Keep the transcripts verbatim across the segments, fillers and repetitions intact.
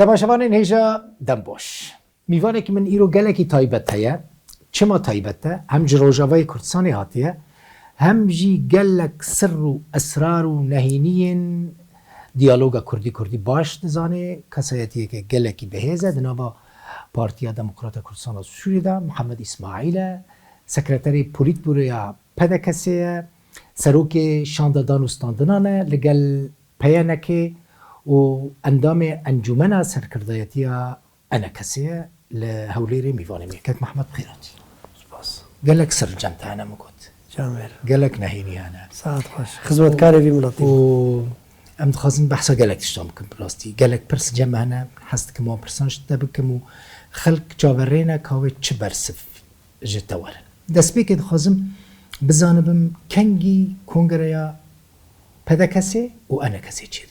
Temaşevanên hêja dem baş. Mîvanekî min îro gelekî taybet heye. Çima taybet e? Hem ji Rojavayê Kurdistanê hatiye, hem jî gelek sir û esrar û nehêniyên diyaloga Kurdî-Kurdî baş dizane. Kesayetiyeke gelekî bihêz e di nava Partiya Demokrata Kurdistan a Sûriyê de. Mihemed Îsmaîl e, sekreterê Polîtbûroya P D K S'ê ye, serokê şandedan û standinan e, li gel P Y N K'ê û endamê Encûmena Serkirdayetiya Enekesê ye. Li Hewlêrê mîvanê me ye. Kek Mehmet, bi xêr hatî. Spas. Gelek sir cem te hene, min got. Cem ver. Gelek nehênî hene. Saet xweş. Xizmetkarê vî miletî. Û em dixwazin behsa gelek tiştan bikin, bi rastî. Gelek pirs cem hene. Hez dikim wan pirsan ji te bikim û xelk çaverêne ka wê çi bersiv ji te werin. Destpêkê dixwazim bizanibim kengî kongreya P D K S'ê û Enekesê çêdibe?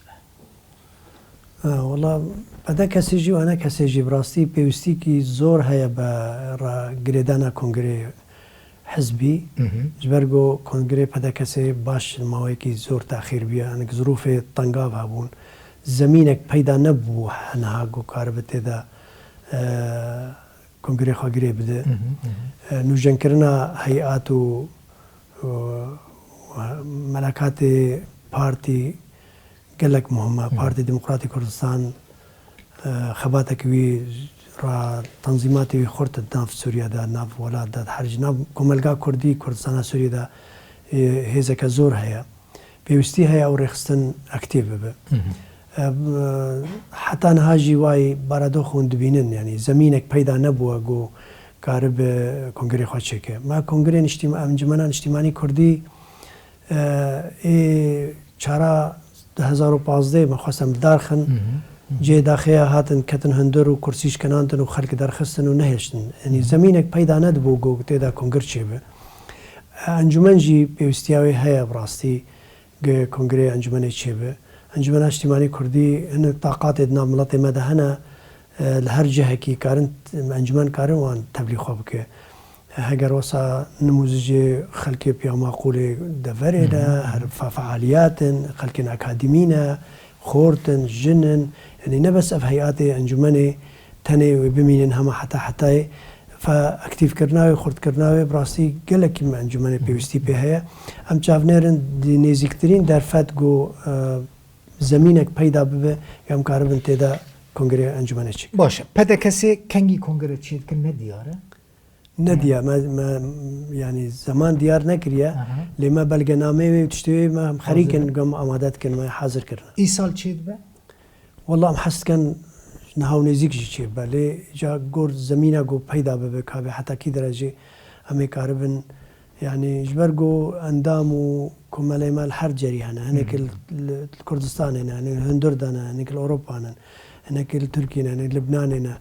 E, wela P D K S'ê jî û Enekesê jî bi rastî pêwîstîkî zor heye bi re-, girêdana kongrê hizbî. Hı hı. Ji ber ku kongrê P D K S'ê baş mawekî zor texîr bûye, hinek zirûfê tengav hebûn. Zemînek peyda nebû niha ku karibe tê de, e, kongrê xwe girê bide. Hı hı, hı hı. E, nûjenkirina heyat û, û melakatê partî gelek muhim e. Hı hı. Partî Demokratî Kurdistan, e, xebatek wî ra tenzîmatê wî xurt di nav Sûriye de, nav welat de, her ji nav komelga Kurdî Kurdistana Sûriye de, e, hêzeke zor heye. Pêwîstî heye ew rêxistin aktîf bibe. Hı hı. E, b-, heta niha jî wayî baradox hûn dibînin, yanî zemînek peyda nebûwe ku karibe kongrê xwe çêke. Me kongrê niştîm-, Encûmena Niştîmanî Kurdî, e, ê çara du hezar û pazdeh me xwestem darxin, hı hı, hı hı, cê daxeya hatin ketin hundir û kursî şkenandin û xelk derxistin û nehêştin. Yanî, hı hı, zemînek peyda nedibû ku tê de kongir çêbe. Encûmen jî pêwîstiya wê heye bi rastî. Gi kongreyê encûmenê çêbe. Encûmena Niştîmanî Kurdî hinek taqatê di nav miletê me de hene, e, li her cihekî karin, encûmen karin wan tevlî xwe bike. Heger wesa nimûzicê xelkê piya maqûlê deverê ne, hı hı, her fe-, fealiyat in, xelkên akademî ne, xort in, jin in. Yanî ne bes ev heyatê encûmenê tenê wê bimînin hema heta hetayê. Fe-, aktîfkirina wê, xurtkirina wê bi rastî gelekî me encûmenê pêwîstî pê heye. Em çavnêr in di nêzîktirîn derfet ku, e, zemînek peyda bibe, em karibin tê de kongrê encûmenê çêkin. Baş e. P D K S'ê kengî kongre çêdikin ne diyar e? Ne diyar, me, me, yanî zeman diyar nekiriye. Aha. Lê me belgenameyê wê û tiştê wê me em xerîk in, hazir in, gem amade dikin, me hazir kirine. Îsal çêdibe? Wela em hez dikin niha û nêzîk jî çêbibe. Lê ca gor zemîna ku peyda bibe, ka bê heta kî derecê em ê karibin. Yanî ji ber ku endam û komelê me li her cerî hene. Hinek, hı hı, li, li, li Kurdistanê ne, hinek li hundir de ne, hinek li Ewropa ne, hinek li Tirkiyê ne, hinek li Libnanê ne.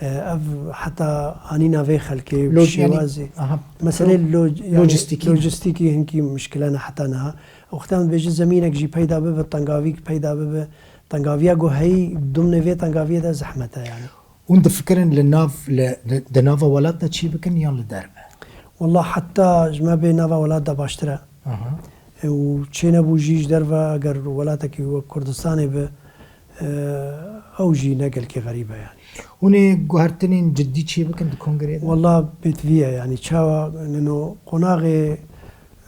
E, ev heta anîna vê xelkê bi, lo-, yanî, şêwazê, aha, meselê lo-, lo-, yanî lojistîkî ne, lojistîkî hinkî mişkile ne heta niha. Wexta em dibêjin zemînek jî peyda bibe, tengavîk peyda bibe, tengaviya ku heyî, dumnê vê tengaviyê de zehmet e yanî. Hûn difikirin li nav, li, di, di nava welat de çî bikin yan li derve? Wela heta ji me bê nava welat de baştir e. Aha. E, û çênebû jî ji derve eger welatekî wek Kurdistanê be, e, ew jî ne gelkî xerîb e yanî. Hûn ê guhertinên cidî çê bikin di kongreyê de? Wela pêtivî ye yanî çawa nino qonaxê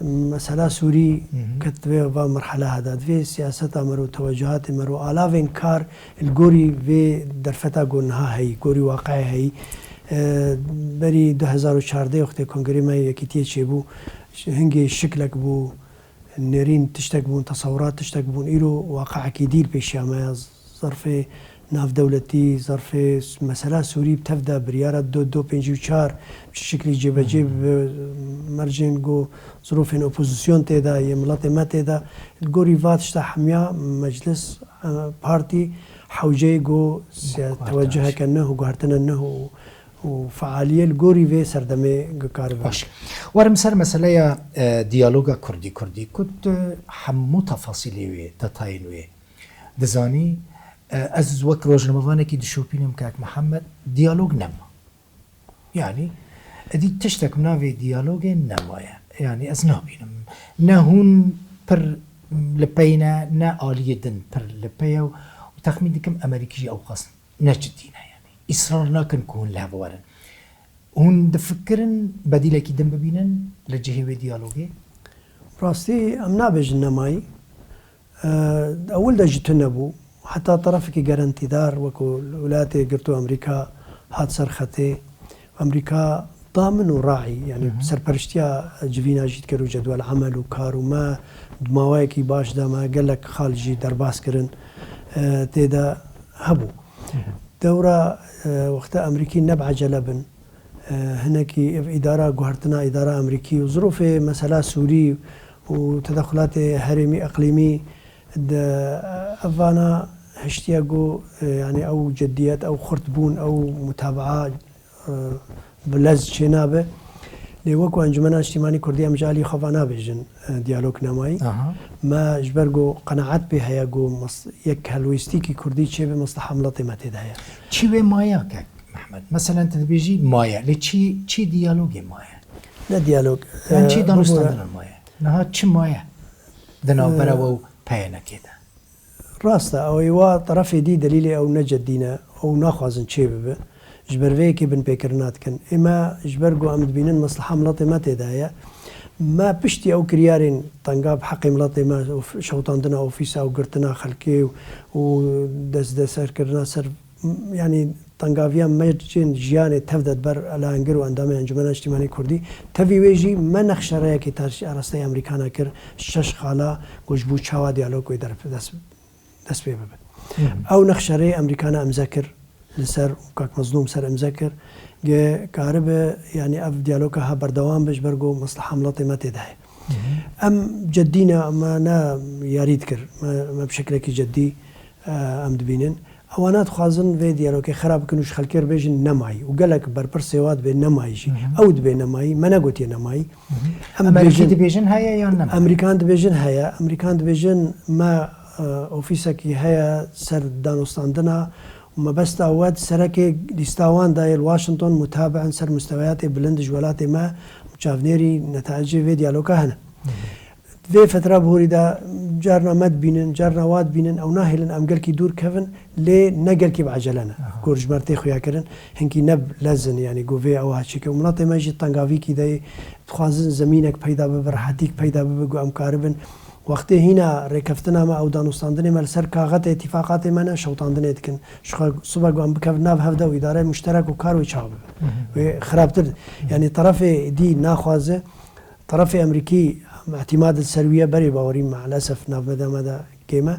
mesela Sûrî, hı hı, ket vê va merhela heda. Divê siyaseta me ro, tewecuhatê me ro, alavên kar li gorî vê derfeta ku niha heyî, gorî waqiê heyî. E, berî du hezar û çardeh wextê kongrê me yekîtiyê çêbû, ş-, hingê şiklek bû, nêrîn tiştek bûn, tesewurat tiştek bûn. Îro waqiekî dî li pêşiya me ye. Zerfê navdewletî, zerfê s-, mesela Sûrî bi tev de biryara do, do pêncî û çar bi çi şiklî cêbecê, hmm, bibe, mercên ku zirofên opozîsyon tê de, yê miletê me tê de. Li gorî va tişta hemiya meclis, e, partî hewceyê ku se-, tewecuheke nuh û guhertine nuh û, û fealiyê li gorî vê serdemê karibe. Baş. Werim ser meseleya, e, diyaloga Kurdî-Kurdî. Ku tu hemû tefasîlê wê, detayên wê dizanî, e, ez wek rojnamevanekî dişopînim, kak Mihemed, diyalog nema. Yanî, êdî tiştek bi navê diyalogê nemaye. Yanî, ez nabînim. Ne hûn pir li pey ne, ne aliyê din pir li pey ye û texmîn dikim Amerîkî jî ewqas ne cidî ne, yanî îsrar nakin ku hûn li hev werin. Hûn difikirin bedîlekî din bibînin li cihê wê diyalogê? Rastî, em nabêjin nemayî. Ew li de jî tune bû. Heta terefekî gerentîdar wekû Wilayetê Girtû Amerîka hat ser xetê. Amerîka da min û raî, yanî Hı hı. serperiştiya civîna jî dikir û cedwel emel û kar û me di maweyekî baş de me gelek xal jî derbas kirin, e, tê de hebû. Hı hı. Dewra, e, wexta Amerîkî ne bi ecele bin. E, hinekî ev îdara guhertina îdara Amerîkî û zirofê mesela Sûrî û tedexulatê herêmî, iqlîmî de, e, evana hiştiye ku, e, yanî ew ciddiyet, ew xurtbûn, ew mutabaa, e, bi lez çênabe. Lê wekû Encûmena Niştîmanî Kurdî em ji alî xwe ve nabêjin, e, diyalog nemayî. Aha. Me ji ber ku qenaet pê heye ku mes-, yek helwêstîkî Kurdî çêbe, mesleha miletê me tê de heye. Çi wê maye kek Mehmet? Meselen tu dibêjî maye. Lê çi, çi diyalogê maye? Ne diyalog, Yan e, çi bibûre. Danûstandina maye? Niha çi maye? Di navbera E, we û P Y N'ê de. Rast e, ew ê wa terefê dî delîlê ew ne cedî ne, ew naxwazin çê bibe. Ji ber vê yekê binpêkirina dikin. Ê me ji ber ku em dibînin mesleha miletê me tê de heye. Me piştî ew kiryarên tengav bi heqê miletê me, of-, şewitandina ofîsa û girtina xelkê û, û destbeserkirina ser, yanî tengaviya mercên jiyanê tev de di ber aliyengir û endamên Encûmena Niştîmanî Kurdî. Tevî wê jî me nexşereyekê tarşî arasteyê Amerîkana kir, şeş xala ku ji bo çawa diyalog wê derf-, dest dest pê bibe. Hı hı. Ew nexşerê Amerîkana imze kir li ser, û kak Mezlûm ser imze kir, ge karibe, yanî ev diyaloga ha berdewam be, ji ber ku mesleha miletê me tê de heye. Hı hı. Em ceddî ne, me ne yarî dikir, me, me bi şeklekî ceddî, e, em dibînin. Ewana dixwazin vê diyalogê xera bikin û ji xelkê re bêjin nemayî. Û gelek berpirsê wa dibê nemayî jî. Hı hı. Ew dibê nemayî, me negotiye nemayî. Hı hı. Em Amerîkî dibêjin, dibêjin heye yan ne? Amerîkan dibêjin heye, Amerîkan dibêjin me, e, ofîsekî heye ser danûstandina û mebesta we di serekê lîsta wan de yê li Washington mutabi'in ser musteweyatê bilind ji welatê me û çavnêrî netayecê vê diyaloga hene. Hı hı. Vê fetra bihurî de carna me dibînin, carna wa dibînin, ew nahêlin em gelkî dûr kevin, lê ne gelkî bi ecele ne. Aha. Ku ji me re tê xuyakirin, hinkî ne bi lez in, yanî ku vê ew ha çêke. Û miletê me jî tengavîkî de ye, dixwazin zemînek peyda bibe, rehetîk peyda bibe, ku em karibin. Wextê hîna rêkeftina me ew danûstandinê me li ser kaxetê, îtîfaqatê me ne, şewitandinê dikin. Ji xwe sibe ku em bikevin nav hev de û îdareya muşterek û kar wê çawa bibe. Hı hı. Wê xirabtir, yanî terefê dî naxwaze, Terefê Amerîkî, em îtîmad li ser wî ye, berê bawerî maalesef navbera me de kêm e.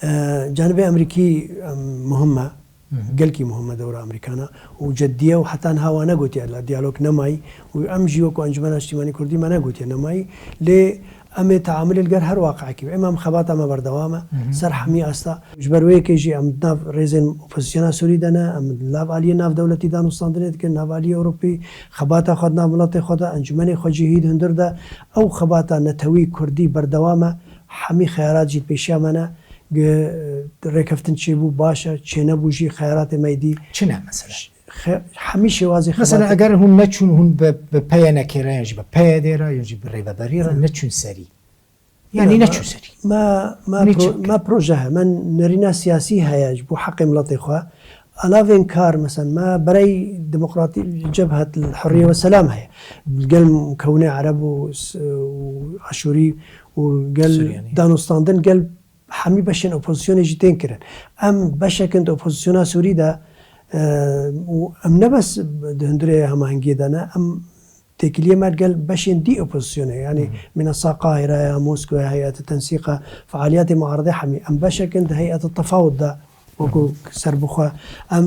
E, canibê Amerîkî, em, muhim e, Hı hı. gelkî muhim e dewra Amerîkana û ceddiye û heta niha wa negotiye, la diyalog nemayî û em jî wekû Encûmena Niştîmanî Kurdî me negotiye nemayî. Lê em ê teamulê li ger her waqiekî be. Ema em xebata me berdewam e, Hı hı. ser hemî asta. Ji ber wê yekê jî em di nav rêzên opozisyona Sûrî de ne, em di nav aliyê navdewletî danûstandinê dikin, nav aliyê Ewropî xebata xwe di nav miletê xwe de, encûmenê xwe cihî di hundir de, ew xebata netewî kurdî berdewam e, hemî xeyalat jî di pêşiya me ne, gi-, rêkeftin çêbû baş e, çênebû jî xeyalatê me yê dî. Çi ne mesela? Xe-, hemî şêwazê Mesela xebatê eger hûn neçûn, hûn bi, bi P Y N'ê re yan jî bi P Y D'ê re yan jî bi rêveberî re Hı. neçûn serî. Yanî Ya, neçû serî. Me, me, Hûn ê pro-, çi bikin? me proje heye, me nerîna siyasî heye ji bo heqê miletê xwe. Alavên kar, mesela me berey demokratî cebhet Hurriye ve Selam heye. Gel mukewinê Ereb û s-, û Aşûrî û gel Suryanî. Danûstandin, gel hemî beşên opozisyonê jî tên kirin. Em beşek in di opozisyona Sûrî de, e, û em ne bes di hundirê hemahengiyê de ne, em têkiliyê me gel beşên dî opozisyonê, yanî Hı hı. Minesa Qahîreya, Moskoya, Heyeta Tensîqa, fealiyetê muaredê hemî. Em beşek in di Heyeta Tefawud de, wekû Hı hı. serbixwe. Em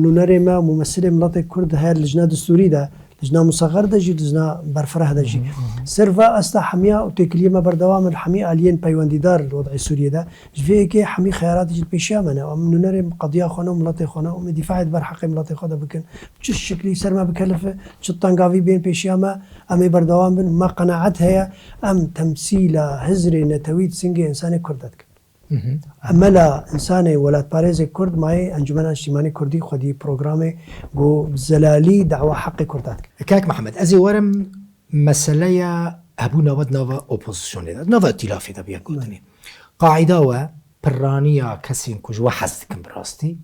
nûnerê me, mumesilê miletê Kurd heye lijna distûrî de, lijna musexer de jî, lijna berfireh de jî. Hı hı, hı hı. Ser va asta hemiya û têkiliyê me berdewam in, hemî aliyên peywendîdar li wed'ê Sûriyê de. Ji vê yekê hemî xeyalatê jî li pêşiya me ne. Em nûnerê qediya xwe ne û miletê xwe ne û em ê dîfaê di ber heqê miletê xwe de bikin. Çi şiklî ser me bikelife, çi tengavî bên pêşiya me, em ê berdewam bin. Me qenaet heye, em temsîla hizrê netewî di singê însanê Kurd de dikin. Mhm. Emela însanê welatparêzê Kurd mayê Encûmena Niştîmanî Kurdî xwedî programê ku bi zelalî dawa heqê Kurda dike. Kak Mihemed, ez ê werim meseleya hebûna we di nava opozisyonê de, di nava îtîlafê de bi yek gotinê. Qaîda we piraniya kesên ku ji we hez dikin bi rastî,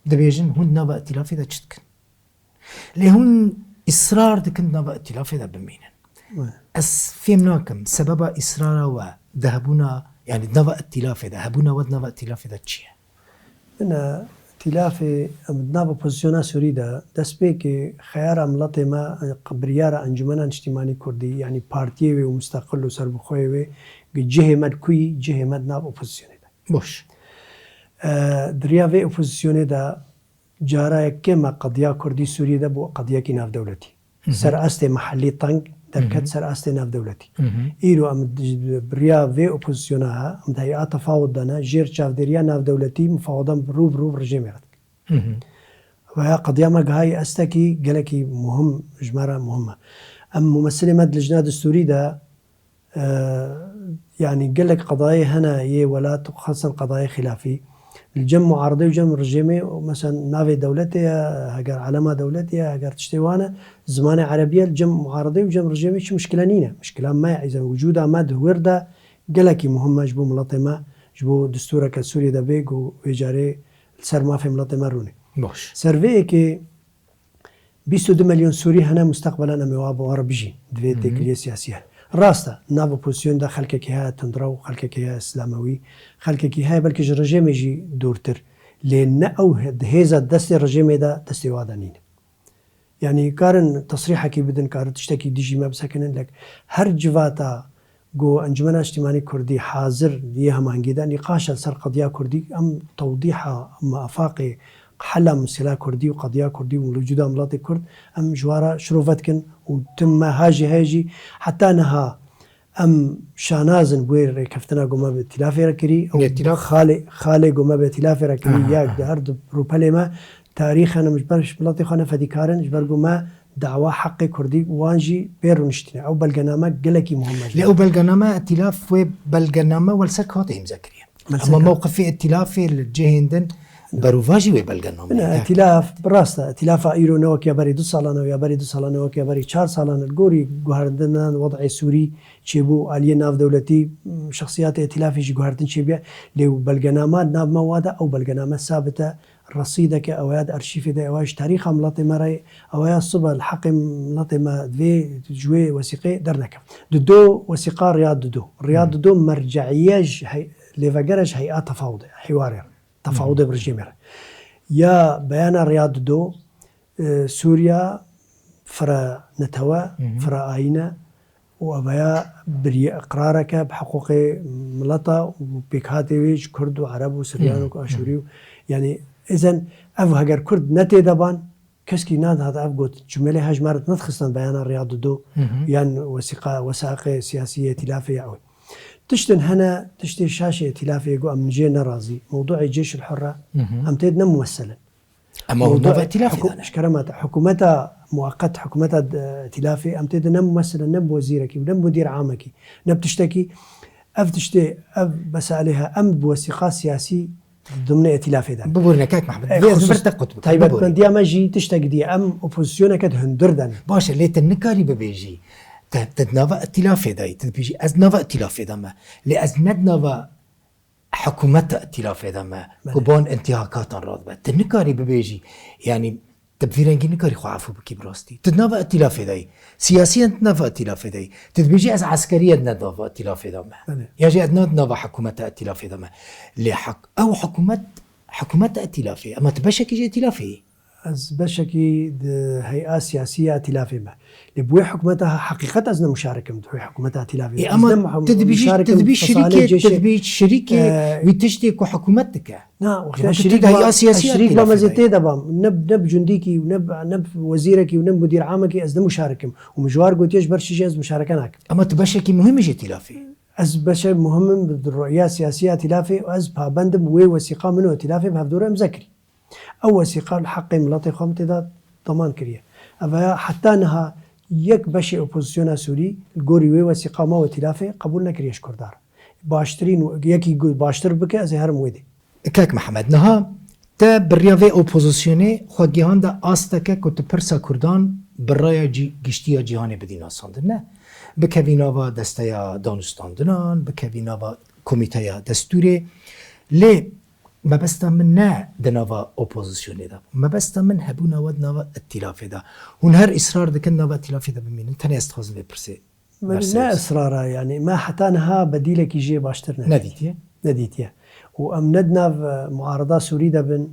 Dibêjin hûn di nava îtîlafê de çi dikin? Lê hûn îsrar dikin di nava îtîlafê de bimînin. Evet. Ez fêm nakim sebeba îsrara we di hebûna, yanî di nava îtîlafê de, hebûna we di nava îtîlafê de çi ye? Bine, îtîlafê, em di nav opozisyona Sûrî de, destpêkê xeyara miletê me, e, biryara Encûmena Niştîmanî Kurdî, yanî partiyê wê û musteqil û serbixweyê wê, cihê me li ku yî, cihê me di nav opozisyonê de. Baş. E, di riya vê opozisyonê de cara yekê me qediya Kurdî Sûriyê de bû qediyekî navdewletî. Hı hı. Ser astê mehellî teng derket, Hı hı. ser astê navdewletî. Hı hı. Îro em di, bi riya vê opozisyona he, em di hey'a tefawud de ne, jêr çavdêriya navdewletî mifawadan rû bi rû bi rejêmê re dikin. Hı hı. Veya qediya me gihayî astekî gelekî muhim, ji me re muhim e. Em mumesilê me di lijna destûrî de, e, yanî gelek qedayê hene yê welat, xasen qedayê xilafî. Li cem muaredê û cem rejêmê, mesela navê dewletê ye, heger alema dewletê ye, heger tiştê wan e, zimanê erebî ye, li cem muaredê û cem rejêmê çi mişkile nîne. Mişkila me, îzen wicûda me di wir de gelekî muhim e ji bo miletê me, ji bo destûreke Sûriyê de bê ku vê carê li ser mafê miletê me rûnê. Baş. Ser vê yekê bîst û du milyon Sûrî hene mustaqbelen em ê wa bi wan re bijîn di vê Hı hı. têkiliyê siyasî hene. Rast e, nav opozîsyon de xelkekî heye tundrew, xelkekî heye îslamewî, xelkekî heye belkî ji rejêmê jî dûrtir. Lê ne ew he-, di hêza destê rejêmê de destê wa de nîne. Yanî karin tesrîhekî bidin, karin tiştekî dijî me bisekinin, lek her civata ku Encûmena Niştîmanî Kurdî hazir yê hemahengî de nîqaşa ser qediya Kurdî, em tewdîha, em afaqê hela mesela Kurdî û qediya Kurdî û wicûda miletê Kurd, em ji wa re şirove dikin û tim me ha jî heye jî heta niha em şanaz in bi wê rêkeftina ku me bi îtîlafê re kirî. Ew Îtîlaf? Xalê, xalê ku me bi îtîlafê re kirî, Aha, ya aha. di her du rûpelê me tarîx hene, ji ber miletê xwe ne fedîkar in, ji ber ku me dawa heqê Kurdî wan jî pê rûniştine. Ew belgename gelekî muhim e. Lê ew belgename, îtîlaf wê belgename wel ser kağıt îmze kiriye. Ama mewqifê îtîlafê li cihên din berovajî wê belgename. Ne, îtîlaf, bi rast e. Îtîlafa îro ne wek ya berî du salan e, ya berî du salan e, wek ya berî çar salan e. Li gorî guherdinan wed'ê Sûrî çêbû, aliyê navdewletî, şexsiyatê îtîlafê jî guhertin çêbûye. Lê belgenama nav me wa de, ew belgename sabit e. Resîdeke ew ya di arşîfê de, ew ya ji tarîxa miletê me re, ew ya sibe li heqê miletê me divê ji wê wesîqê dernekeve. Dido wesîqa Riyad Dido. Riyad Hmm. Dido merceîye ji hey-, lêvegere ji hey'a tefawudê, hîwarê re. Tefawudê Hmm. bi rejîmê re. Ya beyana Riyad Dido, e, Sûriya fire netewe, Hı hı. fire ayîn e û eveya birî-, qirareke bi hiqûqê mileta û pêkhatê wê ji Kurd û Ereb û Siryan Hı hı. û Aşûrî û, yanî, îzen ev heger Kurd ne tê de ban, keskî nadihat ev got, cumlê he ji me re nedixistin beyana Riyad Dido Hı hı. yan wesîqa, wesaiqê siyasî yê îtîlafê ya ew. Tiştin hene, tiştê şaşê îtîlafê ku em jê nerazî, mewduê Cêşil Hurre, Hı hı. em tê de ne mumeselin. Ama hûn Mewduê nava îtîlafê hikû-, de ne. Ji kerema te, hikûmeta muweqet, hikûmeta, e, îtîlafê, em tê de ne mumesile, ne bi wezîrekî, ne bi mudîr amekî, ne bi tiştekî. Ev tiştê, ev meselê he, em bi wesîqa siyasî di dimnê îtîlafê de ne. Biborîne kek Mehmed, E, vê ez xusûs-, bir te qut bikim. Taybetmendiya me jî tiştek dî ye. Em opozisyoneke di hundir de ne. Baş e, lê tu nikarî bibêjî, te, te di nava îtîlafê de yî, tu dibêjî, ez di nava îtîlafê de me. Lê ez ne di nava hikûmeta îtîlafê de me, Belê. ku ban intîhakatan radibe. Tu nikarî bibêjî, yanî tu bi vî rengî nikarî xwe efû bikî bi rastî. Tu di nava îtîlafê de yî. Siyasiyen tu nava îtîlafê de yî. Tu dibêjî ez eskeriye ne di nava îtîlafê de me. Belê. Ya jî ez ne di nava hikûmeta îtîlafê de me. Lê hik-, ew hikûmet, hikûmeta îtîlafê. Ema tu beşekî ji îtîlafê yî. Ez beşekî di hey'a siyasî ya îtîlafê me. Lê bi wê hikûmeta he-, heqîqet ez ne muşarik im di wê hikûmeta îtîlafê de. E, Ez ama ne muhim-, tu dibêjî, muşarik tu im dibî di fesalê şirîkê, tu cêşê, dibî şirîkê e, wî tiştê ku hikûmet dike. Na, wexta Demek ki şirîk tu de ba-, hey'a siyasî ez şirîk ba me zê tê de bam. Ne, ne bi cundîkî û ne bi, ne bi wezîrekî û ne bi mudîr amekî ez ne muşarik im. Û min ji war gotiye ji ber çi jî ez muşareke nakim. Ama tu beşekî muhim î ji îtîlafê. Ez beşek muhim im bi ruya siyasî ya îtîlafê û ez pabend im wê wesîqa min û îtîlafê bi hevdû re imze kirî. Ew wesîqa li heqê miletê xwe min tê de daman kiriye. Ev ya heta niha yek beşê opozisyona Sûrî li gorî wê wesîqa me û îtîlafê qebûl nekiriye ji Kurdan re. Baştirîn, yekî gu-, baştir bike, ez ê herim wê dê. Kek Mihemed, niha te bi riya vê opozisyonê xwe gihande asteke ku tu pirsa Kurdan bi raya cî-, giştî ya cîhanê bidî nasandin, ne? Bikevî nava desteya danûstandinan, bikevî nava komîteya destûrê. Lê Mebesta min ne di nava opozisyonê de bû. Mebesta min hebûna we di nava îtîlafê de. Hûn her îsrar dikin nava îtîlafê de bimînin. Tenê ez dixwazim vê pirsê Min bersivî ne bikim. Israra, yanî me heta niha bedîlekî jê baştir nedîtiye. Nedîtiye. Û em ne di nav, e, muarada Sûrî de bin,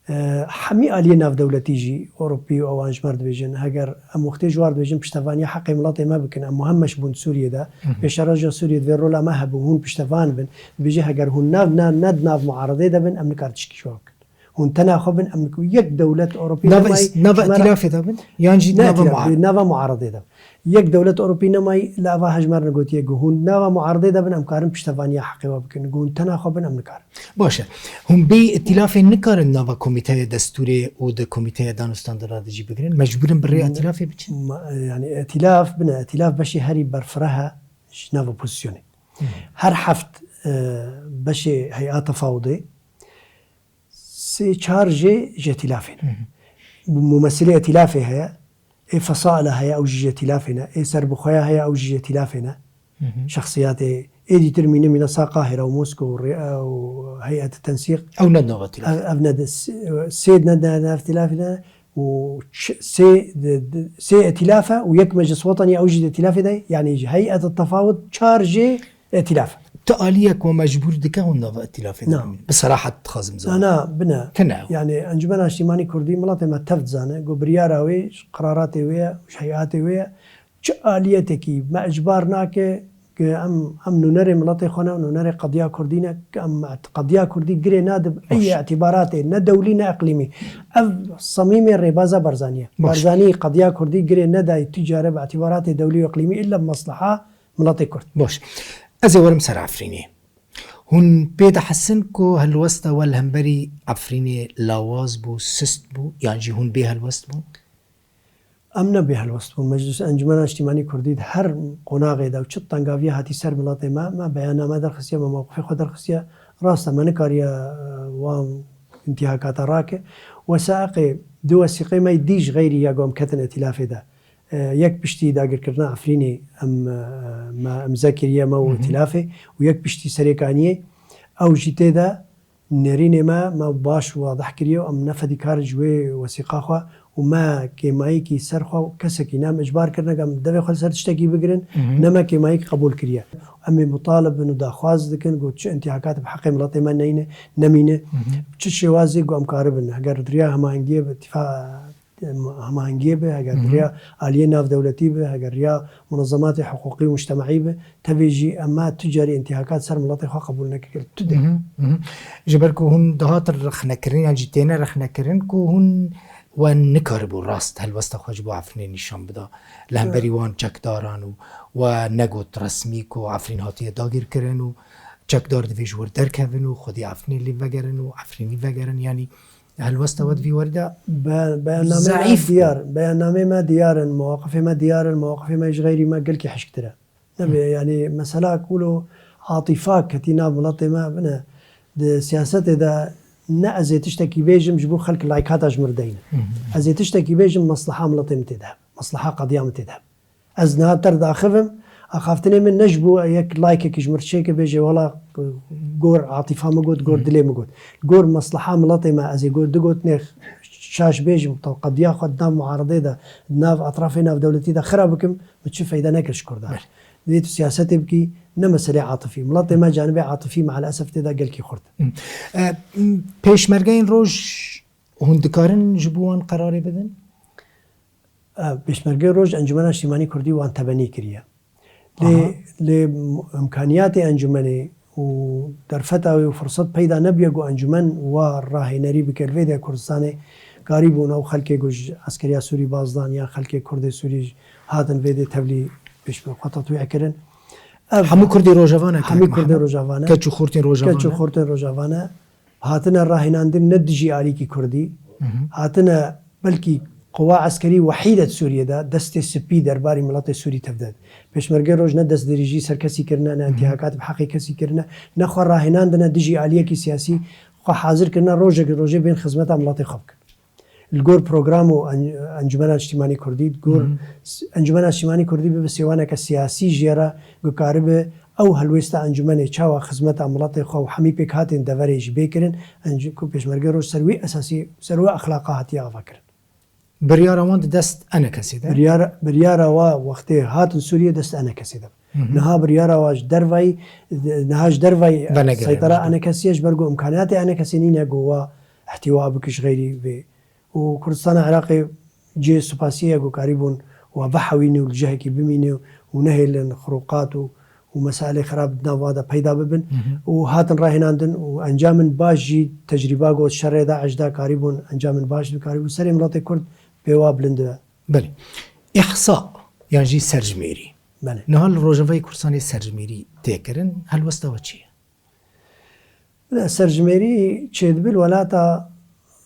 e, hemî aliyê navdewletî jî, Ewropî û ewan ji me re dibêjin, heger em wextê ji war dibêjin piştevaniya heqê miletê me bikin, em muhemmeş bûn Sûriyê de, Hı hı. pêşerojya Sûriyê divê rola me hebû, hûn piştevan bin, dibêje heger hûn nav, ne, ne di nav muaradê de bin, em nikarin tişkî ji we bikin. Hûn tena xwe bin, em ku yek dewlet Ewropî Nava nemayî, îs-, nava ji me re îtîlafê de bin? Yan jî Ne nava îtîlaf, muar- nava muaradê de. Yek dewlet Ewropî nemayî, li eva he ji me re negotiye ku hûn nava muaradê de bin, em karin piştevaniya heqê we bikin. Ku hûn tena xwe bin, em nikarin. Baş e. Hûn bê îtîlafê nikarin nava komîteya destûrê û di komîteya danûstandina de jî bigirin? Mecbûr in bi rêya Ne. îtîlafê biçin? Ma-, yani îtîlaf, bine, îtîlaf beşê herî berfireh e ji nav opozisyonê. Hı. Her heft, e, beşê hey'a tefawudê, sê çar jê ji îtîlafê ne. Hı hı. Mumesilê îtîlafê heye, ê fesaila heye, ew jî ji îtîlafê ne, ê serbixweya heye, ew jî ji îtîlafê ne. Hı hı. Şexsiyatê ê dîtir mîne, mîne sa Qahira û Mosko û rê-, û heyet tensîq. Ew ne nava îtîlafê. Ev, ev ne de s-, sê ne de nav îtîlafê ne û ç-, sê de, de, sê îtîlaf e û yek meclis wetanî ew jî di îtîlafê de, yanî ji heyet tefawut çar jê Îtîlaf. Tu aliyek we mecbûr dike hûn nava îtîlafê de Na. bimînin? Bi serahet dixwazim Na, zanim. na, bine. Tune. Yani Encûmena Niştîmanî Kurdî miletê me tev dizane, ku biryara wê, ji qeraratê wê ye, ji heyatê wê ye. Çi aliyetekî me icbar nake, ku em, em nûnerê miletê xwe ne, nûnerê qediya Kurdî ne, ku em qediya Kurdî girê nade bi Baş. ey îtîbaratê, ne dewlî ne iqlîmî. Ev semîmê rêbaza Barzanî ye. Baş. Barzanî qediya Kurdî girê nedayî tu care bi îtîbaratê dewlî û iqlîmî, îlla bi mesleha miletê Kurd. Baş. Ez ê werim ser Efrînê. Hûn pê dihesin ku helwesta we li hemberî Efrînê lawaz bû, sist bû, yan jî hûn bê helwest bûn? Em ne bê helwest bûn. Meclis Encûmena Niştîmanî Kurdî di her qonaxê de û çi tengaviya hatî ser miletê me, me beyanname derxistiye, me mewqifê xwe derxistiye. Rast e, me nikariye, e, wan întîhakata rake. Wesaiqê, du wesîqê me dî ji xeyrî ya ku em ketin îtîlafê de. E, yek piştî dagirkirina Efrînê em, e, me îmze kiriye me û Hı hı. îtîlafê û yek piştî Serêkaniyê. Ew jî tê de nêrînê me, me baş wadih kiriye û em ne fedîkar ji wê wesîqa xwe û me kêmayîkî ser xwe û kesekî ne em icbar kirine ku em devê xwe li ser tiştekî bigirin, Hı hı. ne me kêmayîkî qebûl kiriye. Em ê mutalib bin û daxwaz dikin ku çi întîhakat bi heqê miletê me neyne, nemîne, Hı hı. çi şêwazê ku em karibin. Heger di riya hemahengiyê bi îtîfa-, hemahengiyê be, heger Hı hı. riya aliyê navdewletî be, heger riya munezematê hiqûqî û mujtemaî be, tevê jî em me tu carî întîhakat ser miletê xwe qebûl nekiriye li tu derê. Hı hı, hı hı. Ji ber ku hûn dihatin rexnekirin yan jî têne rexnekirin ku hûn we nikaribû rast helwesta xwe ji bo Efrînê nîşan bida. Li hemberî Evet. wan çekdaran û we negot resmî ku Efrîn hatiye dagirkirin û çekdar divê ji wir derkevin û xwedî Efrînê lê vegerin û Efrînî vegerin. Yanî helwesta we di vî warî de Be-, beyannameyê me zeîf bû. diyar, beyannameyê me diyar in, mewaqifê me diyar in, mewaqifê me ji xeyrî me gelkî hişktir e. Nebê, Hı. yanî mesela ku lo atîfa ketî nav miletê me, bine, di siyasetê de ne ez ê tiştekî bêjim ji bo xelk laykata ji min re deyne. Hı hı. Ez ê tiştekî bêjim, mesleha miletê min tê de, mesleha qediya min tê de. Ez niha ter daxivim, axaftinê min ne ji bo yek laykekî ji min re çêke bêje, wela gor atîfa min got, gor Hı. dilê min got. Gor mesleha miletê me, ez ê gor du gotinê şaş bêjim, taw qediya xwe di nav muaredê de, di nav etrafê navdewletî de xira bikim, min çi feyde nekir ji Kurdan. Belê. Divê tu siyasetê bikî, ne meselê atifî. Miletê me canibê atifî, me'elesef tê de gelkî xurt. Hı. E, m, pêşmergeyên roj hûn dikarin ji bo wan qerarê bidin? E, Pêşmergê Roj Encûmena Niştîmanî Kurdî wan tebenî kiriye. Lê, Aha. lê imkaniyatê encûmenê û derfeta wê û firset peyda nebiye ku encûmen wa rahênerî bike. Li vê de Kurdistanê karîbûn ew xelkê ku ji eskeriya Sûrî baz dan ya xelkê Kurdê Sûrî hatin vê de tevlî pêşmerge xwe tetwî kirin. Ev Hemû Kurdê Rojava ne, hemî Kek Kurdê Mehmet? Rojava ne. Keç û xortên Rojava Keç û ne? xortên Rojava ne. Hatine rahînandin ne dijî alîkî Kurdî, Hı hı. hatine belkî quwa eskerî wehîd e di Sûriyê de, destê spî derbarî miletê Sûrî tevde. Pêşmergê Roj ne destdirêjî ser kesî kirine, ne Hı hı. întîhakat bi heqê kesî kirine, ne xwe rahînandine dijî aliyekî siyasî, xwe hazir kirine rojekî rojê bên xizmeta miletê xwe bikin. Li gor program û en-, Encûmena Niştîmanî Kurdî, li gor Hı hı. s-, Encûmena Niştîmanî Kurdî bibe sêwaneke siyasî jê re ku karibe Ew helwêsta encûmenê çawa xizmeta miletê xwe û hemî pêkhatên deverê jî bê kirin, enc-, ku Pêşmerge Roj ser wî esasî, ser wî exlaqa hatiye avakirin. Biryara wan di dest ENKSê de? Biryara, biryara wa wextê hatin Sûriyê dest ENKSê de. Niha biryara wa ji dervayî, niha ji dervayî seytera ENKSê ye, ji ber ku imkaniyatê ENKSê nîne ku wa îhtîwa bike ji xeyrî vê. Û Kurdistana Iraqê cihê supasiyê ye ku karîbûn wa bihewîne û li cihekî bimîne û nehêlin xuruqat û, û mesailê xerab di nav wa de peyda bibin û hatin rahênandin û encamin baş jî tecrîba got şerê DAIŞ da karîbûn encamin baş bi karîbûn serê miletê Kurd pê wa bilind be. Belê. Îhsa yan jî serjimêrî. Belê. Niha li Rojavayê Kurdistanê serjimêrî tê kirin, helwesta we çi ye? Bila serjimêrî çêdibe li welata,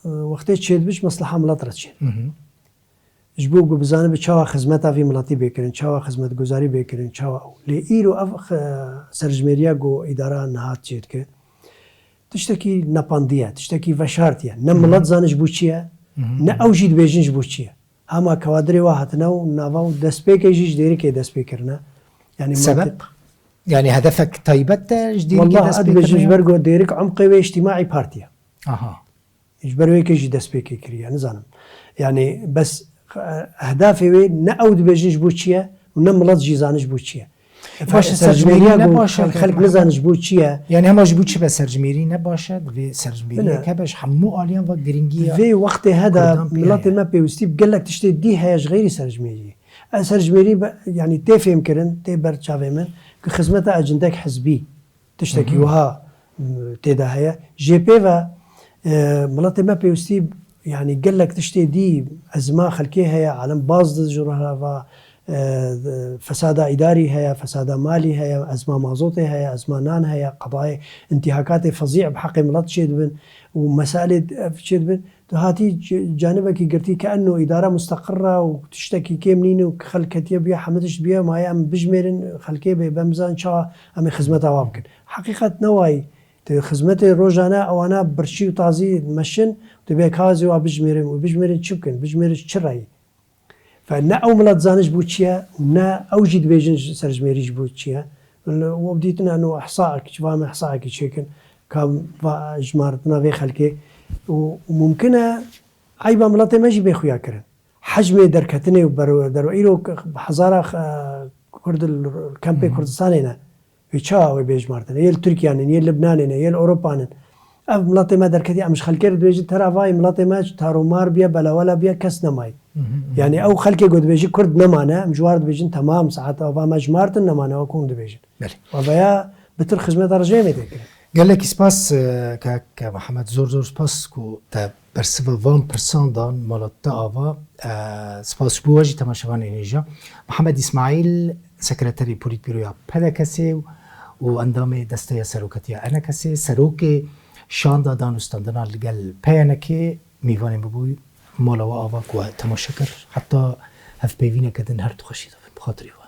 e, wextê çêdibe ji mesleha milet re çêdibe. Ji bo ku bizanibe çawa xizmeta vî miletî bê kirin, çawa xizmetguzarî bê kirin, çawa ew. Lê îro ev xe-, serjimêriya ku îdara niha çêdike, tiştekî nepandî ye, tiştekî veşartî ye. Ne milet zane ji bo çi ye, ne ew jî dibêjin ji bo çi ye. Hema kewadirê wa hatine û nava û destpêkê jî ji Dêrikê dest pê kirine. Yanî Sebeb? Yanî hedefek taybet e ji Dêrikê dest pê kirine? Wellahî ez dibêjim ji ber ku Dêrik umqê wê îctîmaî partî ye. Aha. Ji ber wê yekê jî destpêkê kiriye, nizanim. Yanî bes, e, ehdafê wê ne ew dibêjin ji bo çi ye û ne milet jî zane ji bo çi ye. Baş e, serjimêrî ne baş e, xelk nizane ji bo çi ye. Yanî hema ji bo çi be serjimêrî ne baş e, divê serjimêriyek hebe ji hemû aliyan ve giringî ya. Vê wextê hede miletê me pêwîstî bi gelek tiştê dî heye ji xeyrî serjimêriyê. Ev serjimêrî be, yanî tê fêmkirin, tê ber çavê min, ku xizmeta ecindek hizbî, tiştekî wiha, m, tê de heye. Jê pê ve, e, miletê me pêwîstî, yanî gelek tiştê dî, ezma xelkê heye, alem baz di ji rohra va, e, fesada îdarî heye, fesada malî heye, ezma mazotê heye, ezma nan heye, qedayê, intîhakatê fezî bi heqê milet çêdibin û mesailê, e, çêdibin. Tu hatî c-, canibekî girtî ke enno îdare musteqir e û tiştekî kêm nîne û xelk ketiye bûye hemû tişt bûye, maye em bijmêrin xelkê bê, bem bizan çawa em ê xizmeta wan bikin. Heqîqet ne wayî. Tu xizmetê rojane ewana birçî û tazî meşin, tu bê ka ez ê wa bijmêrin û bijmêrin çi bikin, bijmêrin çi reyî. Fe ne ew milet zane ji bo çi ye û ne ew jî dibêjin ji serjimêrî ji bo çi ye. Li, we dîtine eno ihsaek, çiva em ihsaekî çêkin, ka va jimaritina vê xelkê û, û mumkin e eyba miletê me jî bê xuya kirin. Hecmê derketinê û ber-, derve îro hezara, e, Kurd li kempê Kurdistanê ne. Wê çawa wê bê jimartine? Yê li Tirkiyan in, yê li Libnanê ne, yê li Ewropan in. Ev miletê me derketî, em ji xelkê re dibêjin, tera vayê miletê me taromar bûye, belewela bûye, kes nemayî. Yanî ew xelkê ku dibêjin Kurd nemane, em ji war dibêjin, temam, saet ava me jimartin, nemane, wek hûn dibêjin. Belê. Wa veya bitir xizmeta rejîmê tê kirin. Gelekî spas, e, kak Mihemed, zor zor spas ku te bersiva van pirsan dan mala te ava. E, spas ji bo we jî temaşevanên hêja. Mihemed Îsmaîl, sekreterê polîtbîroya P D K S'ê û endamê Desteya Serokatiya E N K S'ê, serokê şanda dan û standinan li gel P Y N K'ê, mêvanê min bû, mala we ava ku we temaşe kir. Heta hevpeyvîneke din her tu xweşî dibin. Bi xatirê we.